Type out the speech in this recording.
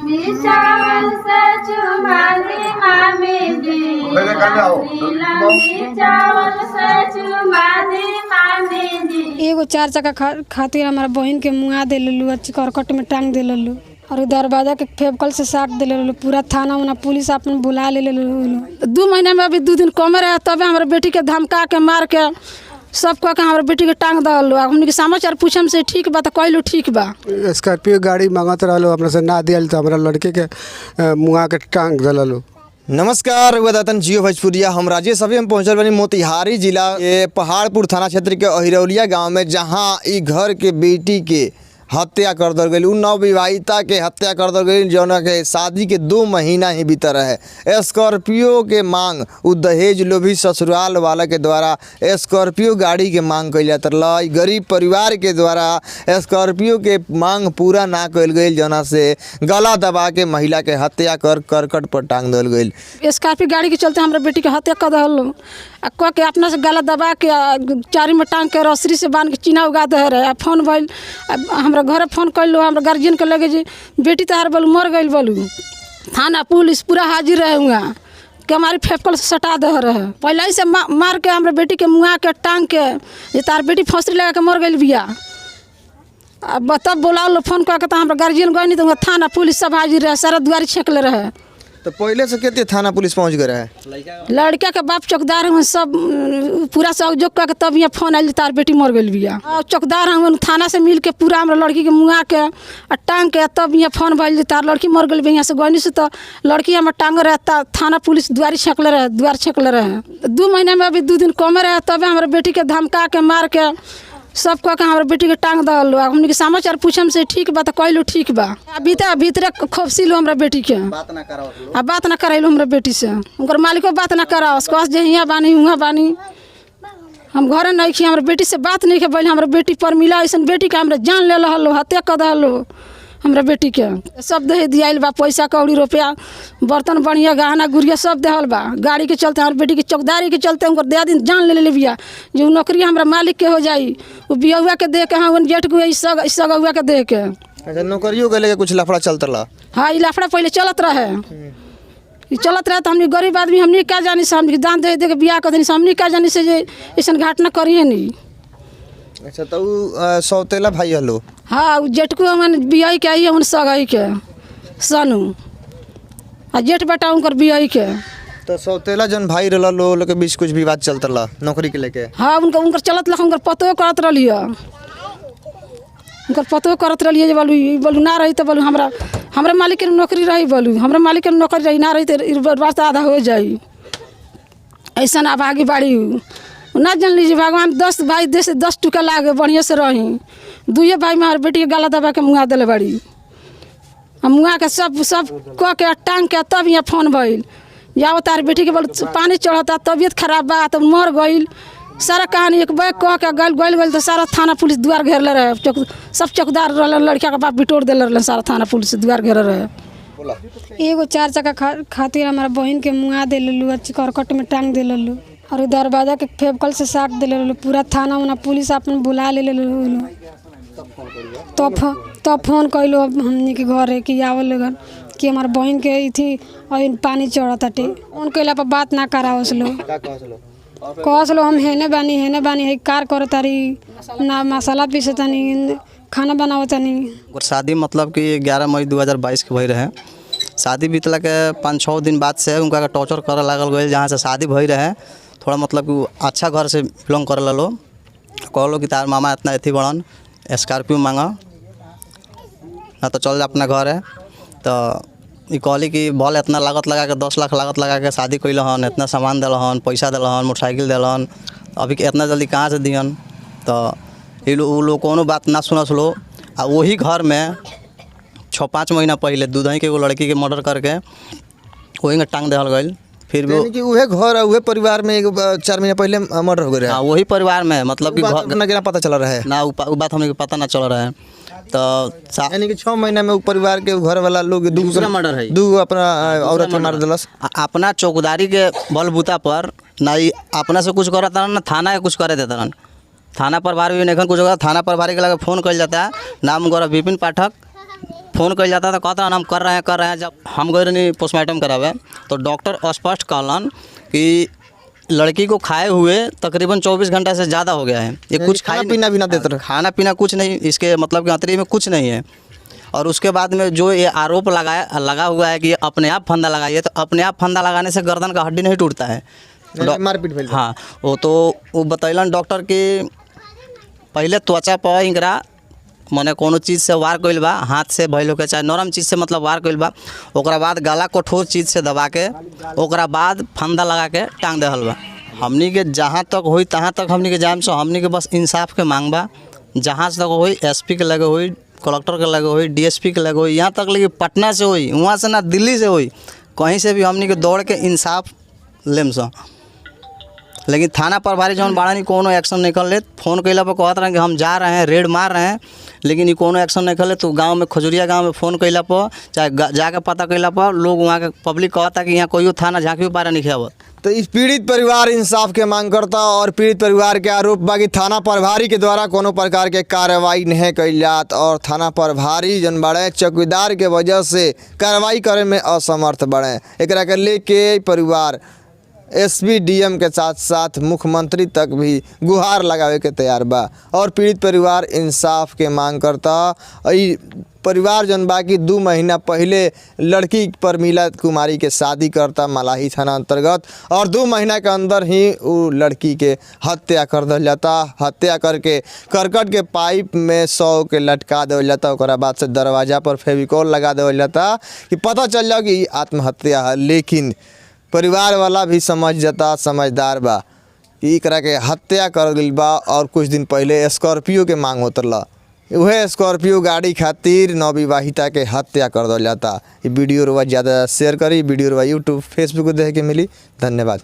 लंबी चावल से चुमाली मामी जी, लंबी चावल से चुमाली मामी जी। एगो चार चक्का खातिर हमारा बहिन के मुआ दे लेलू, करकट में टांग दे लेलू और उ दरवाजा के फेविकॉल से साट दे लेलू। पूरा थाना उना पुलिस अपन बुला ले लेलू। 2 महीना में अभी 2 दिन कमे रहे, तबे हमारे बेटी के धमका के, मार के, सब कह के हमारे बेटी के टांग दहलो। हमनी के समाचार पूछम से ठीक बा तो कहलू ठीक बा। स्कॉर्पियो गाड़ी मांगत रहलो, हमरा से ना दियल तो हमरा लड़के के मुआ के टांग दिललो। नमस्कार वदातन जियो भोजपुरिया, हम राजेश। अभी हम पहुंचल बनी मोतिहारी जिला के पहाड़पुर थाना क्षेत्र के अहिरौलिया गांव में, जहां ई घर के बेटी के हत्या कर दल गई, उ नवविवाहिता के हत्या कर दल गई, जौना के शादी के 2 महीना ही बीतल रहे। स्कॉर्पियो के मांग, उ दहेज लोभी ससुराल वाला के द्वारा स्कॉर्पियो गाड़ी के मांग कइल जात रहल। गरीब परिवार के द्वारा स्कॉर्पियो के मांग पूरा ना कइल गई, जौना से गला दबा के महिला के हत्या कर करकट पर टांग दल गई। स्कॉर्पियो गाड़ी के चलते हमारे बेटी के हत्या कर दहलो आ कह के अपना से गला दबा के आ चारी में टांग के, रसरी से बांध के चिन्हा उगा दे रहे। आ फोन भइल, आ हमरा घरे फोन कैलू, हमरा गार्जियन के लगे जे बेटी तहार बोलू मर गई बोलू। थाना पुलिस पूरा हाजिर रहे हुआ के हमारी फेविकॉल से सटा दे रहे। पहले ही से मार के हमरा बेटी के मुआ के टांग के जे तार बेटी फंसरी लगा के मर गई बिया। अब तब बोला लो फोन कर के तो हमरा गार्जियन गई नहीं तो वहाँ थाना पुलिस सब हाजिर रहे, सारा दुआरी छेकले रहे। तो पहले से कहते थाना पुलिस पहुंच गए रहे? लड़का के बाप चौकदार हुए, सब पूरा सहयोग कर के तब यहाँ फोन आयल तार बेटी मर गई बिया। और चौकदार हुए, थाना से मिल के पूरा हमरा लड़की के मुआ के आ टांग के तब यहाँ फोन भइल जे तार लड़की मर गई बिया। यहाँ से गनी से तो लड़की हमर टांग रहे, थाना पुलिस दुआरी छेकले रहे, दुआर छेकले रहे। 2 महीना में अभी 2 दिन कमे रहे, तबे हमरा बेटी के धमका के, मार के, सब कह के हमरा बेटी के टांग दहलो। हमनी के समाचार पूछम से ठीक बा तो कहलू ठीक बा। आ भीतर भीतरे खोपसिलो हमरा बेटी के। बात ना कराओ। आ बात ना करैलू हमरा बेटी से, उनकर मालिको बात ना कराओ, कहस जे हियाँ बानी, हुआँ बानी, हम घरे नहीं खी। हमरा बेटी से बात नहीं के बोल। हमरा बेटी पर मिला ऐसन बेटी के हमरा जान ले हलो, हत्या कर दहलो हमरा बेटी के। सब दहे दियाइल बा, पैसा कौड़ी, रुपया, बर्तन बढ़िया, गहना गुड़िया सब देहल बा। गाड़ी के चलते, हमारे बेटी के चौकदारी के चलते उनकर दिया दिन जान ले ले बिया जे उ नौकरी हमरा मालिक के हो जाई, उ बियहुआ के दे के, हाँ, जेठ के सग सगुआ के दे के। अच्छा, नौकरियों के लेके कुछ लफड़ा चलता रहा? हाँ, ई लफड़ा पहले चलत रहे, ई चलत रहे। तो हमनी गरीब आदमी, हमनी का जानी से? हमनी दान दे दे के बियाह कर देनी से, हमनी का जानी से जे ऐसन घटना करिए नहीं। अच्छा, तो उ सौतेला भाई हलो? हाँ, उ जेठको हमन बियाह के आई, हमन सगाई के सनू आ जेठ बेटा उनकर बियाह के। तो सौतेला जन भाई रहला लो लोग के बीच कुछ विवाद चलता रहा नौकरी के लेके? हाँ, उनका उनकर चलत रहा, उनकर पतो करत रहलिए, उनकर पतो करत रहलिए जे बोलू ई बोलू ना रही तो बोलू हमरा हमरा मालिक के नौकरी रही, बोलू हमरा मालिक के नौकरी रही, ना रही तो ई रास्ता आधा हो जाई। ऐसन अभागी बाड़ी उ। ना जान लीजिए भगवान 10 भाई दे से 10 टुका लागे बढ़िया से रही, दुइये भाई में हमार बेटी के गला दबा के मुआ दिले बाड़ी। आ मुआ के सब सब कह के टांग के तब यहाँ फोन भइल जाओ तार बेटी के बोल पानी चढ़ता, तबीयत खराब बा तब मर गइल। सारा कहानी एक बैग कह के गइल गइल गइल तो सारा थाना पुलिस द्वार घेरले रहे, चौक सब चौकदार रहलन, लड़का के बाप बिटोर देले रहलन, सारा थाना पुलिस द्वार घेरे रहे। एगो चार चक्का खातिर हमारा बहिन के मुआ दे लेलू, करकट में टांग दे लेलू और उ दरवाजा के फेविकॉल से साट दे लेलू। पूरा थाना उना पुलिस अपन बुला ले लेलू। तब फोन कैलू हमनी के घरे कि आवल लगन कि हमार बहिन के इथी और पानी चढ़ताटे। फोन कैला पर बात ना करावस लो। का कहस लो? कहस लो हम हेने बानी, हेने बानी, है कार करतारी ना, मसाला पीसतानी, खाना बनावतानी। ओकर शादी मतलब कि 11 मई 2022 के भई रहे। शादी बीतला के 5-6 दिन बाद से उनका के टॉर्चर करे लागल गई। जहाँ से शादी भई रहे, थोड़ा मतलब कि उ अच्छा घर से बिलोंग करे लो। कहलो कि तार मामा इतना अथी बड़न, स्कॉर्पियो मांगा ना तो चल जा अपना घर है। तो ई कहली कि भल इतना लागत लगा के, 10 लाख लागत लगा के शादी कैल हन, इतना सामान दिल हन, पैसा दिल हन, मोटरसाइकिल दिल हन, अभी इतना जल्दी कहाँ से दिहन? तो ई लोग उ लोग कोनो बात ना सुनस लो। आ वही घर में 6-5 महीना पहले दूधही के एगो लड़की के मर्डर करके वही में टांग देहल गइल। फिर भी यानी कि उहे घर और उहे परिवार में एगो 4 महीना पहले मर्डर हो गए रहे? हाँ, वही परिवार में, मतलब कि बात घर अपना के ना पता चला रहे? ना, उ बात हमने के पता ना चल रहा है तो यानी कि 6 महीना में उ परिवार के घर वाला लोग दू दूसरा मर्डर है। दू अपना औरत के मार दिलस। अपना चौकदारी के बलबूता पर ना ई अपना से कुछ करत रहन, ना थाना के कुछ करे देता रहन। थाना प्रभारी भी नहीं कुछ करत। थाना प्रभारी के लगे फोन कइल जाता, नाम गौरव विपिन पाठक। फ़ोन कइल जाता तो कहता हम कर रहे हैं, कर रहे हैं। जब हम गए रहनी पोस्टमार्टम करावे तो डॉक्टर स्पष्ट कहलन कि लड़की को खाए हुए तकरीबन 24 घंटा से ज़्यादा हो गया है, ये कुछ खाना खाई पीना भी ना देते रहे। खाना पीना कुछ नहीं, इसके मतलब कि अंतरी में कुछ नहीं है। और उसके बाद में जो ये आरोप लगाया लगा हुआ है कि ये अपने आप फंदा लगाई है, तो अपने आप फंदा लगाने से गर्दन का हड्डी नहीं टूटता है। मारपीट भइल। हाँ, वो तो वो बतैलन डॉक्टर कि पहले त्वचा पर इनकरा मने कोनो चीज़ से वार कइल बा, हाथ से भइल होके चाहे नरम चीज़ से मतलब वार कइल बा, ओकरा बाद गला कठोर चीज़ से दबा के ओकरा बाद फंदा लगा के टांग देहल बा। हमनी के जहाँ तक होई तहाँ तक हमनी के जाम से हमनी के बस इंसाफ के मांग बा। जहाँ से तक होई एसपी के लगे होई, कलेक्टर के लगे होई, डीएसपी के लगे होई, यहाँ तक लेके पटना से होई, वहाँ से ना दिल्ली से होई, कहीं से भी हमनी के दौड़ के इंसाफ लेम सा। लेकिन थाना प्रभारी जौन बाड़न ई कोनो एक्शन नहीं कर लेत। फोन कैला पर कहत रहन कि हम जा रहे हैं, रेड मार रहे हैं, लेकिन ई कोनो एक्शन नहीं कर ले। तो गांव में खजुरिया गांव में फ़ोन कैला पर चाहे जाके पता कैला पर लोग वहाँ के पब्लिक कहता कि यहाँ कोई थाना झाँकी पारा नहीं आवत। तो इस पीड़ित परिवार इंसाफ के मांग करता और पीड़ित परिवार के आरोप बा कि थाना प्रभारी के द्वारा कोनो प्रकार के कार्रवाई नहीं कइल जात और थाना प्रभारी जन बाड़े चौकीदार के वजह से कार्रवाई करे में असमर्थ बाड़े। एकरा के लेके परिवार एसपी डीएम के साथ साथ मुख्यमंत्री तक भी गुहार लगावे के तैयार बा और पीड़ित परिवार इंसाफ के मांग करता। ई परिवार जन बा कि 2 महीना पहले लड़की परमिला कुमारी के शादी करता मलाही थाना अंतर्गत और 2 महीना के अंदर ही वो लड़की के हत्या कर दिल जाता। हत्या करके करकट के पाइप में 100 के लटका देवल जाता। ओकरा बाद से दरवाजा पर फेविकॉल लगा देवल जाता कि पता चल जाओ कि ई आत्महत्या है। लेकिन परिवार वाला भी समझ जाता, समझदार बा कि एकरा के हत्या कर गइल बा और कुछ दिन पहले स्कॉर्पियो के मांग होत रहा, उहे स्कॉर्पियो गाड़ी खातिर नवविवाहिता के हत्या कर दिल जाता। ये वीडियो रुआ ज़्यादा शेयर करी, वीडियो रुआ यूट्यूब फेसबुक देखे के मिली। धन्यवाद।